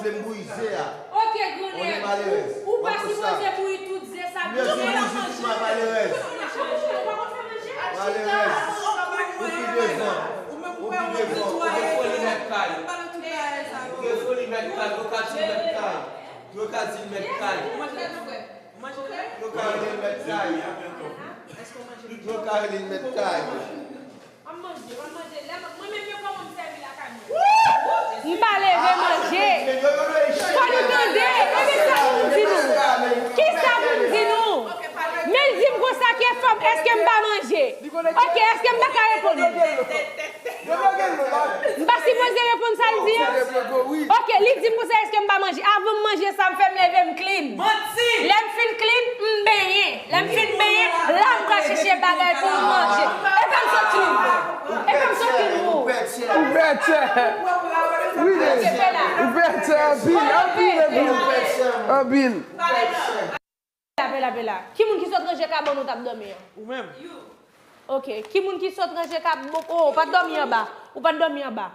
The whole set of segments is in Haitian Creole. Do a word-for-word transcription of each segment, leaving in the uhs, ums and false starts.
M brize a. Ok, granèg, ou, ou pa sipoze bouyi tout ze sa. Mwen di bouyi tout ma malerèz. Malerèz. Ou pi devan. Ou pi devan. Ou gen foli mèt kay. Ou gen foli mèt kay. Ou ka di mèt kay. Ou ka di mèt kay. Ou ka di mèt kay. Ou ka di mèt kay. W ap manje, w ap manje. Lè mwen menm yo kòman m sèvi lakay mwen. M pa leve manje. Fò nou tande. Epi sa pou m di nou. Kisa pou m di nou? Men l di m konsa ke fanm, èske m pa manje? Ok, èske m pa ka reponn li? M pa sipoze reponn sa l di an? Ok, li di m konsa, èske m pa manje? Avan m manje sa, m fè m leve, m clean. Lè m fin clean, m benyen. Lè m fin benyen, la m pral chèche bagay pou m manje. E pa m soti nou. E pa m soti nou. Ou pètè. Ou pètè. Wi, men. Ou pètè anpil, anpil, anpil. Anpil. Pela, pela, pela. Ki moun ki sot ranje kabann ou t ap dòmi an? Ou menm. Ok. Ki moun ki sot ranje kab-, oh, ou pa t dòmi anba. Ou pa t dòmi anba.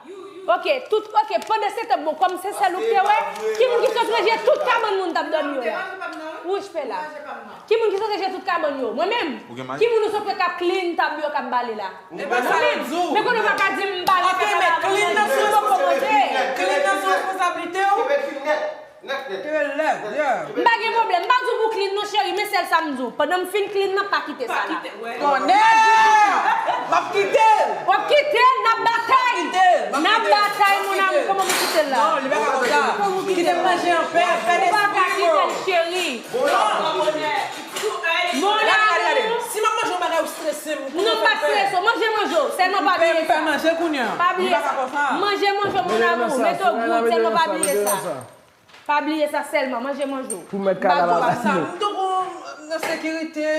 Ok, tout, ok, pandan se tan, bon, kòm se sèl ou k te wè, ki moun ki sot ranje tout kabann moun t ap dòmi yo la? Wouch pela. Ki moun ki sot ranje tout kabann yo? Mwen menm. Ki moun ou sot wè k ap clean tab yo k ap bale la? Mwen menm. Men konnen w pa ka di m bale, fè bagay, manje, m poko manje. Clean nan sou responsablite w. M pa gen pwoblèm. M pa di w pou clean non, cheri, men sèl sa m di w. Pandan m fin clean nan, pa kite sa la. Tonnè! M ap kite l! W ap kite l, n ap batay! N ap batay, mon amour, kòman pou kite l la? Non, li pa ka konsa. Kite m manje anpè, fè l espri yo. Ou pa ka kite l, cheri. Mon amour. Si m ap manje yon bagay, ou strese m. Non, m pa strese w. Manje, manje w. Sèlman pa bliye sa. M fè manje kounye a. Pa bliye sa. Manje, manje w, mon amour. Mete w good, sèlman pa bliye sa. Pa bliye sa sèlman, manje, manje w. Pou mèt kanaval la. M tankou nan sekirite,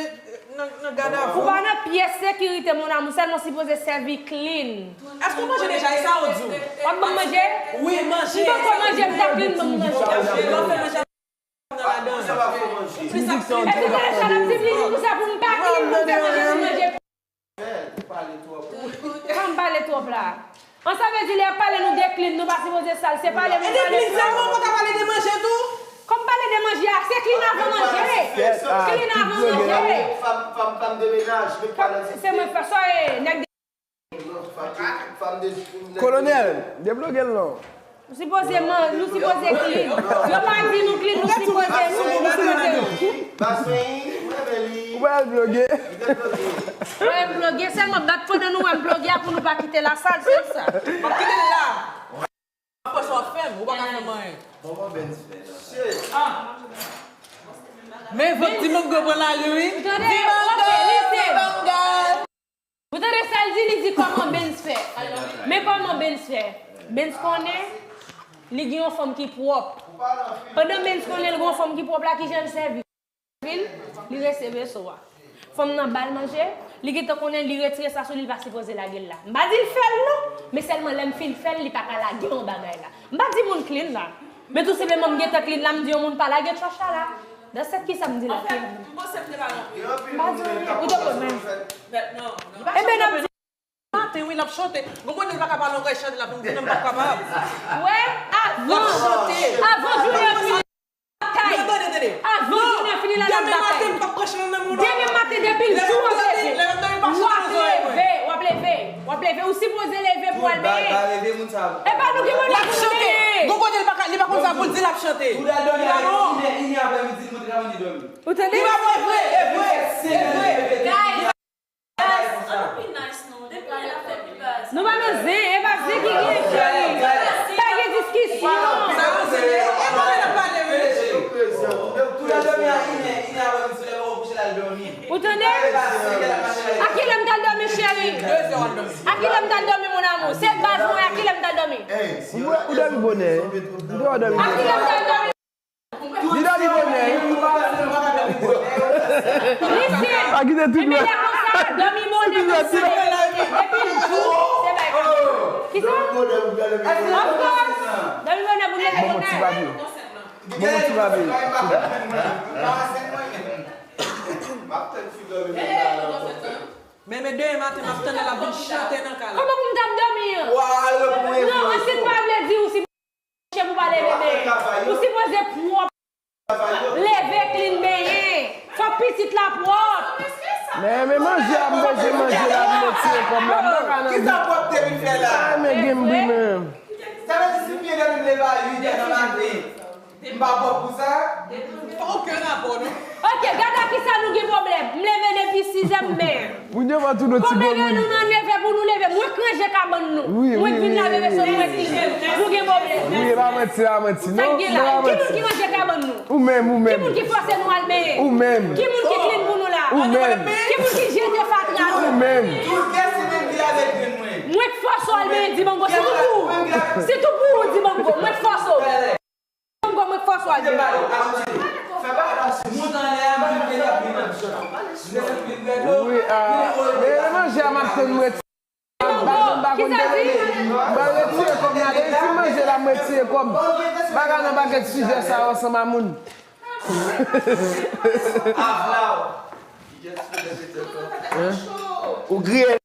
nan, nan gadavou. Ou pa nan pyès sekirite, mon amour, sèlman sipoze sèvi clean. Èske w manje deja? E sa w di w? W ap ban m manje? Wi, manje. M poko manje, m ta clean, ban m manje. Lè w fè manje nan ladan. Epi gade sa l ap di m, li di konsa pou m pa clean, pou m fè manje, pou manje. Fè, ou pale twòp. Kòman m pale twòp la? An, sa vle di lè y ap pale nou de clean, nou pa sipoze sal, se pale nou pale. E de clean sèlman, ou pa ka pale de manje tou? Kòm pale de manje a, se clean avan manje. Clean avan manje. Fanm, fanm, fanm de menaj, met pa nan ti. Se mwen fè sa, e, nèg de. Kolonèl, debloge l non. Nou sipoze man-, nou sipoze clean. Yo pa di nou clean, nou sipoze, nou, nou sipoze. Ou pa al bloge. Ou pa al bloge, sèlman bat pandan nou wè m bloge a pou nou pa kite lasal, se sa. M ap kite l la. Apre sa w ap fè m, ou pa ka fè m anyen. Men vant Dimango pran lari wi. Dimango, Dimango. Ou tande sa l di, li di kòman Benz fè. Men kòman Benz fè? Benz konnen li gen yon fanm ki pwòp. Pandan Benz konnen l gen yon fanm ki pwòp la, kijan l sèvi? Vin, li reseve so a. Fanm nan ba l manje, li gentan konnen li retire sa sou li, li pa sipoze lage l la. M pa di l fè l non, men sèlman lè m fin fè l, li pa ka lage yon bagay la. M pa di moun clean la. Men tou senpleman m gentan clean la, m di yon moun pa lage trash la la. Dans cette, kisa m di la? Anfèt, m panse m te pa nan pye. M pa di anyen. Ou te konn menm. Ebyen, n ap di maten, wi, l ap chante. Gon kote l pa ka pale anglè, chante, l ap di non, m pa kapab. Wè, avan, avan jounen an fini, l ap batay. Avan jounen an fini, l ap batay. Demen maten, depi l jou w ap leve. W ap leve, w ap leve, w ap leve. Ou sipoze leve pou w al benyen. E pa nou ki mande pou nou benyen. Gon kote li pa ka, li pa konn sa pou l di l ap chante. Li pa bon. Ou tande? Li pa bon, e vre, e vre, e vre. Guys, ann pi nice non. Depi lè n ap fè pi baz. Nou pa nan zen, e pa zen ki gen, cheri. Pa gen diskisyon. Sa yon zen, e konnen n ap pale, wi. Ou tande? A kilè m t al dòmi, cheri? A kilè m t al dòmi, mon amour? Se baz mwen, a kilè m t al dòmi? Ou, ou dòmi bonè, wi. M te wè w dòmi bonè. A kilè m t al dòmi? Li dòmi bonè, wi. Listen. Pa kite tout lè. Epi lè konsa, dòmi bonè, epi l jou, se bay pa. Kisa? Of course. Dòmi bonè pou leve bonè. Bon, ti papi. Bon, ti papi. Men, men demen maten, m ap tande l ap vin chante nan kay la. Kòman pou m t ap dòmi an? Non, ansit pa vle di ou si mouche pou pa leve benyen. Men, men manje a, m bezwen manje la, m retire kòb la, m pa ka nan. Kisa pwòpte vin fè la? Ay, men gen m bri menm. Sa vle di si m byen dòmi, m leve a uit è nan maten, m pa pwòp pou sa? Pa okenn rapò, non. Ok, gade a kisa nou gen pwoblèm. M leve depi sis è, m byen. Moun yo va tou nou ti. Konbyen de nou nan neve pou nou leve? Mwen k ranje kabann nou. Wi, wi, wi, wi. Mwen k vin lave veso, mwen ki jen. Nou gen pwoblèm. Wi, e pa manti, e pa manti. Sa k gen la? Ki moun ki ranje kabann nou? Ou menm, ou menm. Ki moun ki fòse nou al benyen? Ou menm. Ki moun ki clean pou nou la? Ou menm. Ki moun ki jete fatra nou? Ou menm. Mwen k fòse w al benyen Dibango, sitou pou ou. Sitou pou ou Dibango, mwen k fòse w. Dibango, mwen k fòse w al benyen. Wi, ah, men manje a m ap tann mwen. M pa konn, m pa konn debouye. M pral retire kòb la. Depi m fin manje la, m retire kòb. M pa ka nan pakèt sijè sa yo ansanm a moun. Ou griye.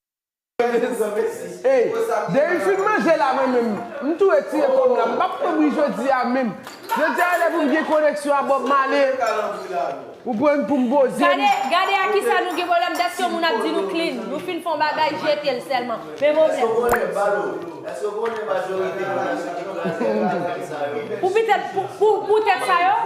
Ey, depi m fin manje la, mwen menm, m tou retire kòb la. M p ap pran bri jodi a menm. Jodi a, lè pou m gen koneksyon a Bob Marley. Ou pran pou m poze m. Gade, gade a kisa nou gen pwoblèm, dèske yon moun ap di nou clean. Nou fin fè yon bagay, jete l sèlman. Men pwoblèm. Pou pitèt, pou, pou, pou tèt sa yo?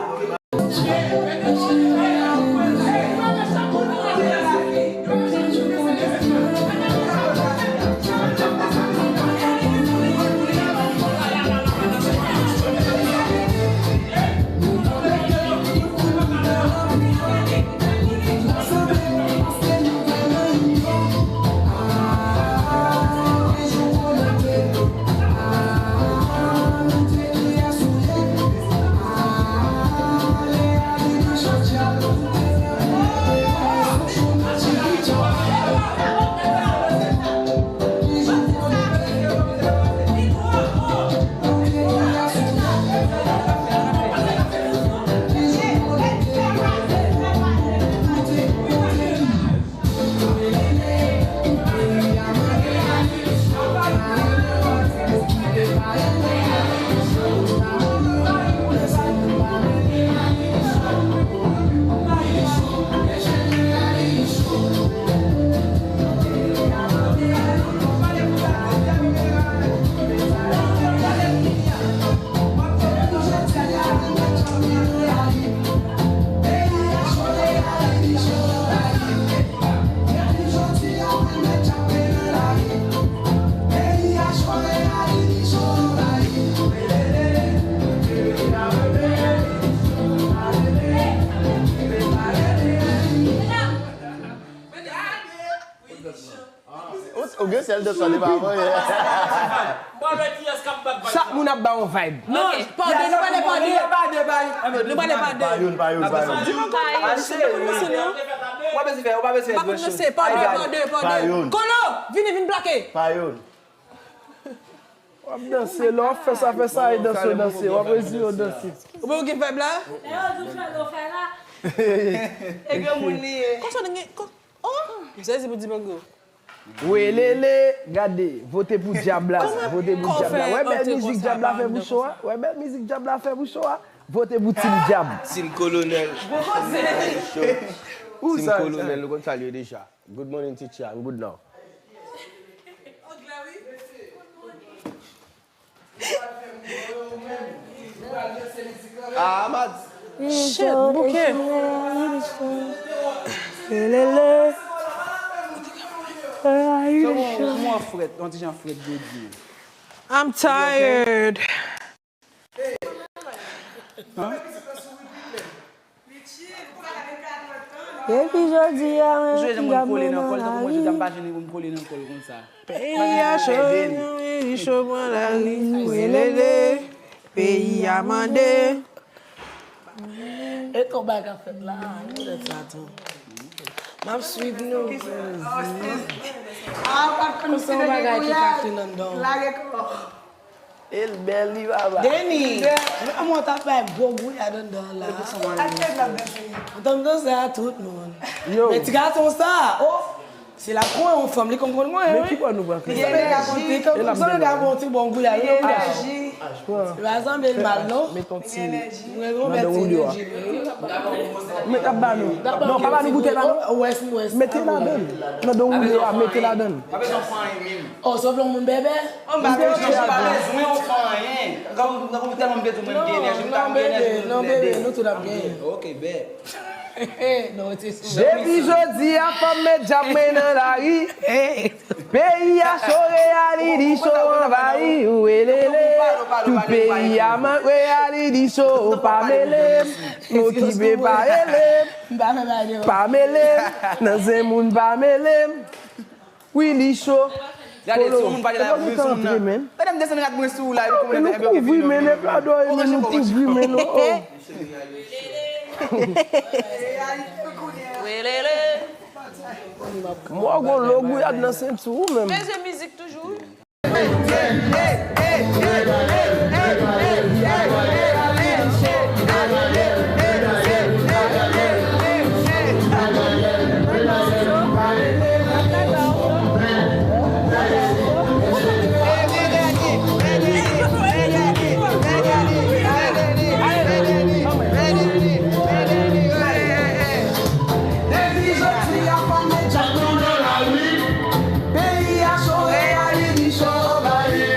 Ou, ou gen sèl de sòde pa mwen. Chak moun ap ba yon vibe. Non, pa de, nou pa de, pa de. Nou pa de, pa de. Pa youn, pa youn, pa youn. Di nou pa youn. Ou pa bezwen fè, ou pa bezwen fè. Pa de, pa de, pa de. Kolo, vini, vin plake. Pa youn. W ap danse, lè w ap fè sa, fè sa, e danse, w danse. W ap rezire w danse. Ou pa wè ki vibe la? E yo di w fè l, ou fè la. E granmoun li ye. Konsa, oh, m sezi pou Dibango. Welele, gade, vote pou dyab la, vote pou dyab la. Wè bèl mizik dyab la fè pou show a? Wè bèl mizik dyab la fè pou show a? Vote pou Team Dyab. Team Kolonèl. Team Kolonèl, nou konn sa l ye deja. Good morning, teacher. I'm good now. Ah, Mads. Shit, bouke. Lele. Kòman w frèt, yon ti jan frèt jodi? I'm tired. Depi jodi a, mwen ki ap mennen lari. Peyi a cho, li cho pran lari. Welele, peyi a mande. E konba k ap fèt la, nou lè sa tou. M ap swiv nou. Ah, pa t konn si te gen gouyad. Lage kò. E l bèl, li papa. Deni, mwen t ap bay gwo gouyad anndan la. Ou t ap danse a tout moun. Yo. Men ti gason sa, oh! Si l ap konn yon fanm, li konn konn mwen, wi. Men ki bò nou pran Li gen Christelle? Enerji. Li konn konn bon gouyad, wi. Pran. Se pa sanble l mal, non. Met yon ti Mwen gen yon bèl ti enerji vre, wi. Met ap ba nou. Non, pa ba nou goute la, non. Wès, wès. Mete ladan. Nan don Julio a, mete ladan. Pa bezwen fè anyen menm. Oh, sòf yon moun bèbè? M te chèche avè. Pa bezwen fè anyen. Gade, gade, tèlman m te di w, mwen, m gen enerji, m ta gen enerji, non, bebe, nou tout ap genyen. Ok, bèt. Non, se sou Depi jodi a, fò m met djab mwen nan lari. Peyi a cho, reyaliti cho anvayi. Welele. Tout peyi a man, reyaliti cho, pa mele m. Okipe, pa rele m. Pa mele m. Nan zen moun, pa mele m. Wi, li cho. Gade, si yon moun pa gen la, pou yon moun nan. Madanm desann rad mwen sou ou la, epi kòmandan nou kouvri men, nèg la dòmi, men nou kouvri men nou. Oh. Welele. Mwen gon lo gouyad nan senti w menm. Men se mizik toujou, wi. Depi jodi a, fò m met djab mwen nan lari. Peyi a cho, reyaliti cho anvayi.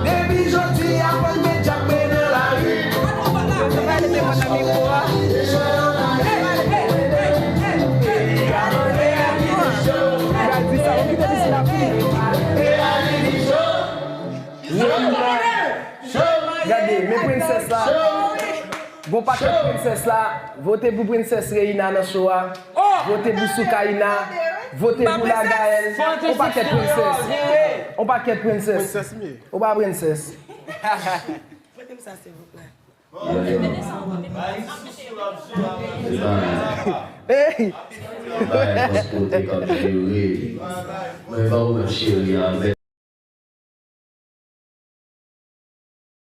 Depi jodi a, fò m met djab mwen nan lari. Gade, men prensès la. Gon pakèt prensès la. Vote pou prensès Reina nan cho a. Vote pou Soukaina. Vote pou Lagaèl. On pakèt prensès. On pakèt prensès. Ou pa prensès. Prete m sa, silvouplè. Hey! Bay yon kote k ap jere. Mwen ba ou menm cheri avè